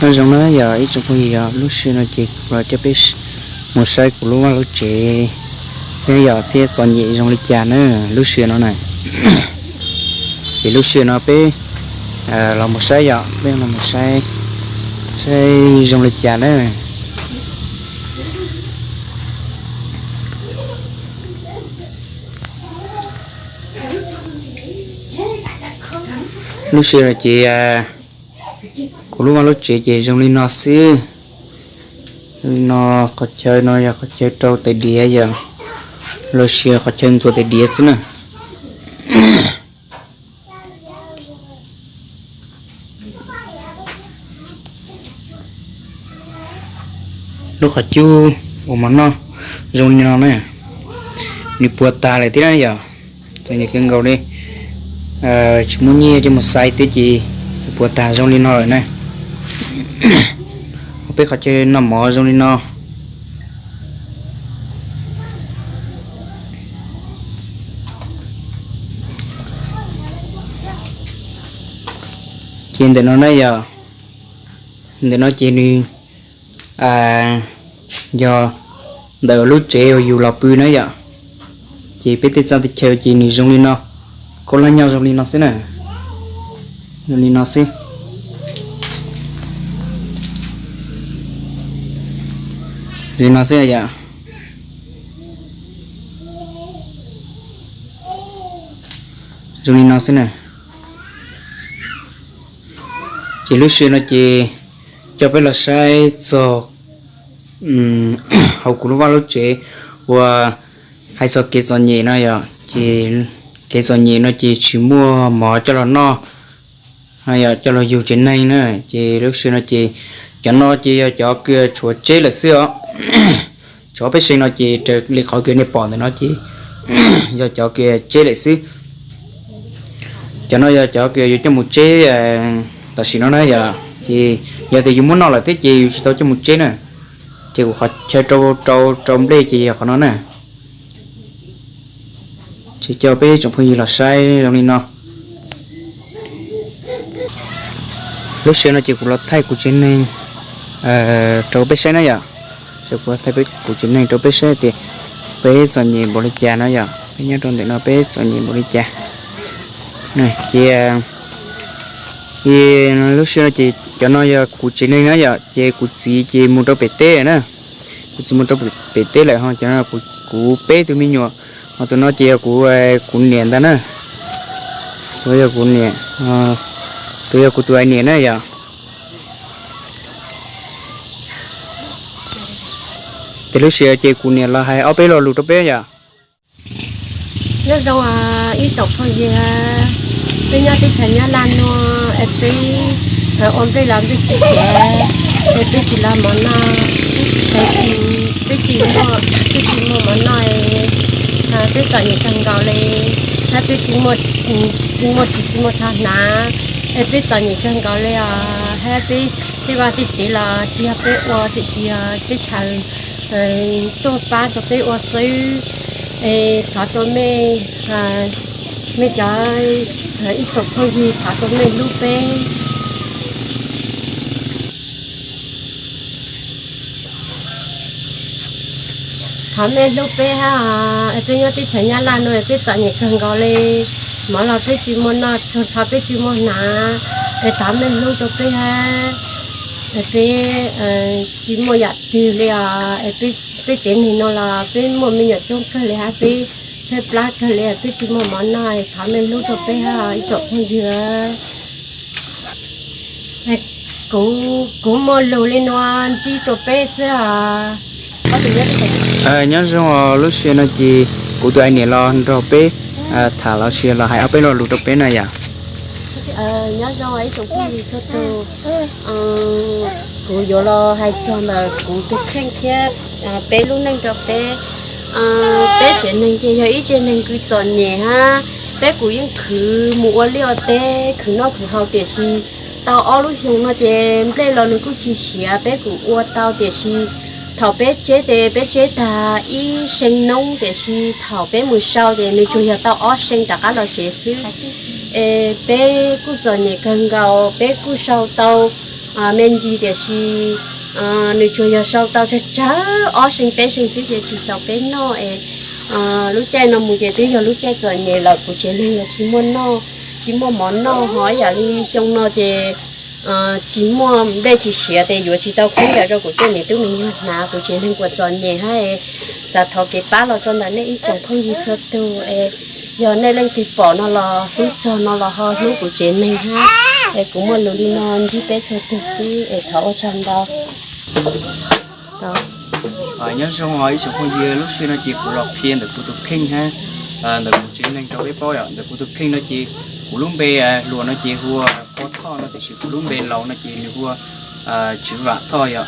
Nyob zoo na yog ib tsoom phooj ywg, yog lub sij hawm no ces kuv los coj peb mus saib kuv lub vaj lub tsev thiab yog thiab txom nyem zoo li cas na lub sij hawm no na. Ces lub sij hawm no peb los mus saib, yog peb los mus saib, saib zoo li cas na. Lub sij hawm no ces kuv lub vaj lub tsev ces zoo li no xwb. Zoo li no, qhov chaw no yog qhov chaw rau tais diav yog los sis qhov chaw ntxuav tais diav xwb na. Lub qhov cub uas mov noj zoo li no na, nws puas tag lawm thiab na yog, txom nyem kawg nkaus li, tsis muaj nyiaj coj mus xaiv thiab ces nws puas tag zoo li no lawm na. Peb qhov chaw noj mov zoo li no. Ces ntawm no na yog, ntawm no ces nws yog ntawm lub tsev uas yus los pw na yom. Ces peb tej txoj teb chaws ces nws zoo li no, khaub hlab nyob zoo li no xwb na, zoo li no xwb, zoo li no xwb yom. Zoo li no xwb na. Ces lub sij hawm no ces coj peb los saib txog hauv kuv lub vaj lub tsev uas hais txog kev txom nyem no yom. Ces kev txom nyem no ces tsis muaj mov coj los noj, yog coj los yug tsev neeg na. Ces lub sij hawm no ces cov no ces yog cov kws tshuav tseb lawm xwb os. Tshuav peb seem no ces raws li qhov kws nej pom ntawm no ces yog cov kws tseb lawm xwb. Cov no yog cov kws yuav coj mus tseb tam sim no na yom. Ces yog tias yus muab noj lawm thiab ces yus tsis tau coj mus tseb na. Ces kuv qhov chaw rau, rau, rau nplej ces yog qhov no na. Ces coj peb tsoom phooj ywg los saib zoo li no. Lub sij hawm no ces kuv los thaij kuv tsev neeg rau peb saib na yom. Ces kuv thaij kuv tsev neeg rau peb saib tias peb txom nyem npaum li cas na yom, peb nyob rau ntawm no peb txom nyem npaum li cas. Ces lub sij hawm no ces cov no yog kuv tsev neeg na yom, ces kuv txiv ces mus rau pem teb na. Kuv txiv mus rau pem teb lawm ho cov no kuv peb tug me nyuam, ho tus no ces yog kuv, kuv niam ntag na. Tus yog kuv niam, tus yog kuv tus hais niam na yom. Ces lub sij hawm ces kuv niam los hais ob peb lo lus rau peb yom. Nyob zoo ib tsoom phooj ywg, peb nyob teb chaws Nyab Laj no es peb ua nplej los nplej tsis siav, es peb tsis los mov noj, peb tsis, peb tsis muaj mov noj, peb txom nyem kawg nkaus li, hab peb tsis muaj, tsis muaj tsis tsis muaj tsho hnav, es peb txom nyem kawg nkaus li os. Hab peb tej vaj tej tsev los tsis yog peb ua tiam sis yog teb chaws tuaj pab rau peb ua xwb. Es thov rau mej, mej cov ib tsoom phooj ywg, thov rau mej hlub peb. Thov mej hlub peb hab, es peb nyob teb chaws Nyab Laj no es peb txom nyem kawg nkaus li. Mov los peb tsis muaj noj, tsho peb tsis muaj hnav, es thov mej hlub rau peb hab, es peb tsis muaj yam twg li os. Peb tsev neeg no los peb muaj me nyuam coob kawg li hab, peb tshaib plab kawg li, peb tsis muaj mov noj, thov mej hlub rau peb hab ib tsoom phooj ywg. Kuv, kuv muaj lus li no ntsib rau peb xwb os. Nyob zoo, lub sij hawm no ces kuv tus hais niam los nrog peb tham los sis los hais ob peb lo lus rau peb na yom. Nyob zoo ib tsoom phooj ywg txhua tus, kuv yuav los hais txog ntawm kuv tus kheej thiab peb lub neej rau peb. Peb tsev neeg ces yog ib tsev neeg kws txom nyem hab, peb kuj yeej khwv mus ua liaj ua teb khwv noj khwv haus tiam sis tau ob lub xyoo no ces nplej los nws kuj tsis siav, peb kuj ua tau tiam sis thaum peb tseb tes peb tseb tag ib see noob tiam sis thaum peb mus sau ces nws tsuas yog tau ob see rov qab los tsev xwb. Es peb kuj txom nyem kawg nkaus, peb kuj sau tau me ntsis, tiam sis nws tsuas yog sau tau tsawg tsawg ob seev peb seev xwb ces tsis txaus peb noj es lub caij no mus ces twb yog lub caij txom nyem lawm, kuv tsev neeg los tsis muaj noj, tsis muaj mov noj, ho ib yam li xyoo no ces tsis muaj dej tsis siav ces yuav tsis tau khaub ncaws rau kuv tej me tub me nyuam hnav, kuv tsev neeg kuj txom nyem hab. Xav thov kev pab los rau ntawm nej ib tsoom phooj ywg txhua tus es yog nej leej twg pom no los hlub txog no los ho hlub kuv tsev neeg hab. Es kuv muaj lus li no ntsib peb txhua tus xwb es thov ua tsaug ntau. Nyob zoo ib tsoom phooj ywg, lub sij hawm no ces kuv los qhia ntawm kuv tus kheej hab ntawm kuv tsev neeg rau peb paub yom. Ntawm kuv tus kheej no ces kuv lub npe hluas no ces hu ua Qhua Thoj no, tiam sis kuv lub npe laus no ces nws hu ua Tswv Vam Thoj yom.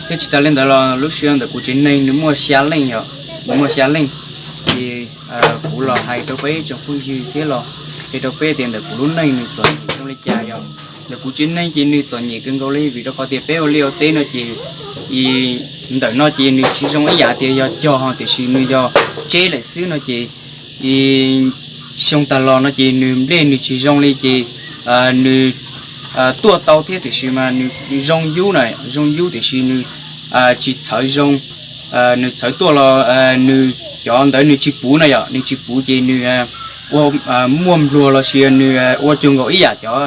Thiab tsis tas li ntawd los lub sij hawm ntawm kuv tsev neeg nws muaj xya leej yom, nws muaj xya leej. Ces kuv los hais rau peb ib tsoom phooj ywg thiab los qhia rau peb tias ntawm kuv lub neej nws txom nyem zoo li cas yom. Ntawm kuv tsev neeg ces nws txom nyem kawg nkaus li vim rau qhov tias peb ua liaj ua teb no ces ntawm no ces nws tsis zoo ib yam tias yog cog, tiam sis nws yog tseb lawm xwb no ces xyoo tag los no ces nws nplej nws tsis zoo li ces nws tuaj tau thiab tiam sis mas nws zoo yub na, zoo yub tiam sis nws tsis txhawv zoo. Nws txhawv tuaj los nws cov ntawd nws tsis puv na yom, nws tsis puv ces nws ua muaj npluag los sis nws ua cuag nkaus ib yam cov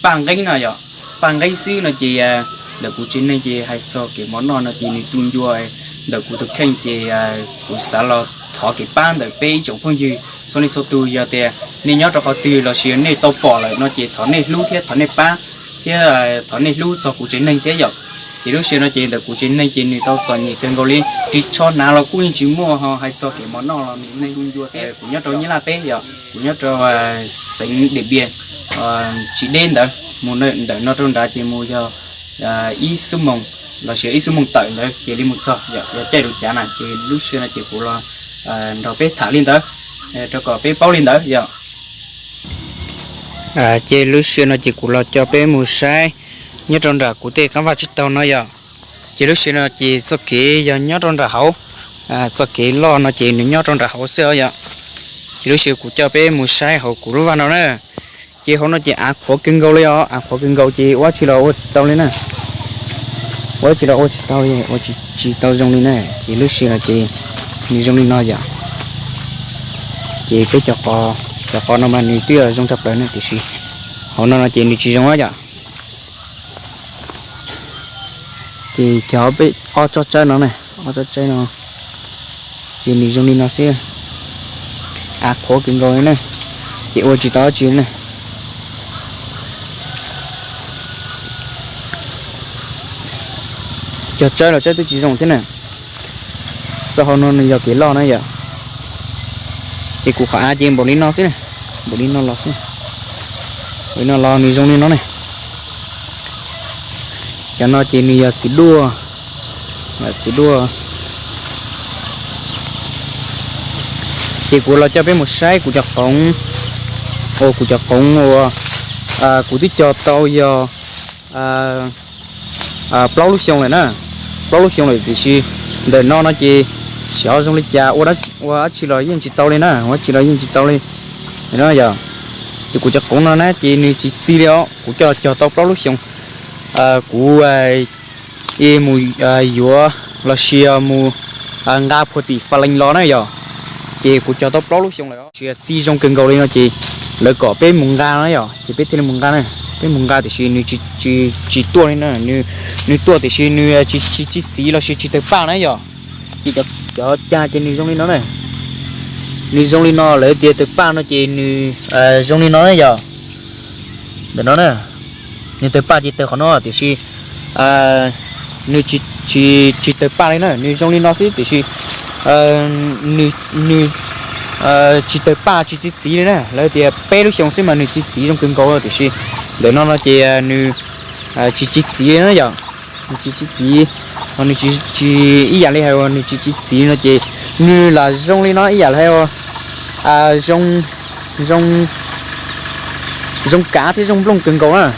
paj nqeeb na yom, paj nqeeb xwb no ces ntawm kuv tsev neeg ces hais txog kev mov noj no ces nws tu ncua. Ntawm kuv tus kheej ces kuv xav los thov kev pab ntawm peb ib tsoom phooj ywg txhua leej txhua tus, yog tias nej nyob rau qhov twg los sis nej tau pom lawm no ces thov nej hlub thiab thov nej pab thiab thov nej hlub txog kuv tsev neeg thiab yom. Ces lub sij hawm no ces ntawm kuv tsev neeg ces nws tau txom nyem kawg nkaus li, ris tsho hnav los kuj yeej tsis muaj, ho hais txog kev mov noj los nws neeg tu ncua thiab. Kuv nyob rau Nyab Laj teb yom, kuv nyob rau xeev Diam Npias, tsis deb ntawd, mus ntawm no rau nrad ces mus yog ib xuab moos los sis ib xuab moos tawm ntawd ces li mus txog yom, yog caij lub cav na. Ces lub sij hawm no ces kuv los nrog peb tham li ntawd rau kom peb paub li ntawd yom. Ces lub sij hawm no ces kuv los coj peb mus saib nyob rau nram kuv tej qaab vaj tsib taug no yom. Ces lub sij hawm no ces txoj kev yog nyob rau nram hauv, txoj kev loj no ces nws nyob rau nram hauv xwb os yom. Ces lub sij hawm kuv coj peb mus saib hauv kuv lub vaj no na. Ces hauv no ces av qhuav kawg nkaus li os, av qhuav kawg nkaus ces ua dab tsi los ua tsis tau li na. Ua dab tsi los ua tsis tau li, ua tsis tau zoo li na. Ces lub sij hawm no ces nws zoo li no yom. Ces peb cov qos, cov qos no mas nws twb zoo tshaj plaws na tiam sis hauv no no ces nws tsis zoo yom. Ces cov peb ob tsob tsawb no na, ob tsob tsawb no ces nws zoo li no xwb, av qhuav kawg nkaus li na, ces ua tsis tau dab tsi na. Cov tsawb los tsawb twb tsis zoo thiab na. Txoj hauv no nws yog kev loj na yom. Ces kuv qhov av ces npaum li no xwb, npaum li no los xwb, npaum li no los nws zoo li no ne. Cov no ces nws yog txiv duaj, txiv duaj. Ces kuv los coj peb mus saib kuv cov qoov, uas kuv cov qoov uas kuv twb cog tau yog plaub lub xyoo lawm na, plaub lub xyoo lawm tiam sis ntawm no no ces xyov zoo li cas ua dab tsi los yeej tsis tau li na, ua dab tsi los yeej tsis tau li. No yog, ces kuv cov qoov no na ces nws tsis txi li os, kuv coj los cog tau plaub lub xyoo, kuv mus yuav los sis mus nqa phuam tim Falees los na yog, ces kuv cog tau plaub lub xyoo lawm tsis txi zoo kawg nkaus li no ces lawv kom peb mus nqa na yog, ces peb thiaj li mus nqa na. Peb mus nqa tiam sis nws tsis tuaj li na, nws tuaj tiam sis nws tsis txi txiv los sis tsis tawg paj na yog. Ces cov cag ces nws zoo li no na, nws zoo li no, lawv tias tawg paj no ces nws zoo li no na yog. Ntawm no na, nws tawg paj ces tawg qhov no tiam sis nws tsis tawg paj li na, nws zoo li no xwb tiam sis nws tsis tawg paj tsis txi txiv li na. Lawv tias peb lub xyoo xwb mas nws txi txiv zoo kawg nkaus tiam sis ntawm no no ces nws tsis txi txiv li na yog. Nws tsis txi txiv, nws tsis ib yam li hais uas nws tsis txi txiv no ces nws lam zoo li no ib yam li hais uas zoo kav thiab zoo nplooj kawg nkaus na.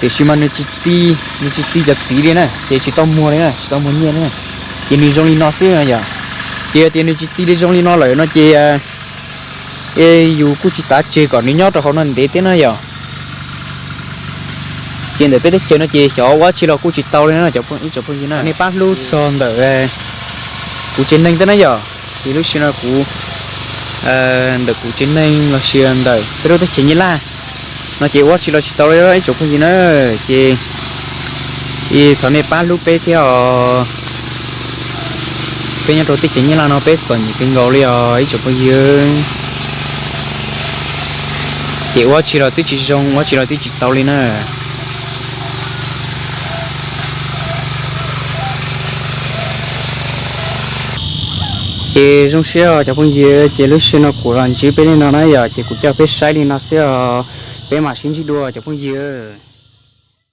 Tiam sis mas nws tsis txi, nws tsis txi cov txiv li na ces tsis tau muag li na, tsis tau muag nyiaj li na. Ces nws zoo li no xwb yom. Ces yog tias nws tsis txi li zoo li no lawm no ces yus kuj tsis xav tseg kom nws nyob rau hauv no ntev thiab na yom. Ces ntawm peb teb chaws no ces xyov ua tsi los kuj tsis tau li no cov ib tsoom phooj ywg na. Nej pab hlub txog ntawm kuv tsev neeg thiab na yom, ces lub sij hawm no kuv, ntawm kuv tsev neeg los sis ntawm peb lub teb chaws Nyab Laj no ces ua tsi los tsis tau li ib tsoom phooj ywg na. Ces thov nej pab hlub peb thiab os. Peb nyob rau teb chaws Nyab Laj no peb txom nyem kawg nkaus li os ib tsoom phooj ywg. Ces ua tsi los twb tsis zoo, ua tsi los twb tsis tau li na. Ces zoo siab os cov phooj ywg, ces lub sij hawm no kuv los ntsib peb li no na yom, ces kuv coj peb saib li no xwb os. Peb mam sib ntsib dua cov phooj ywg.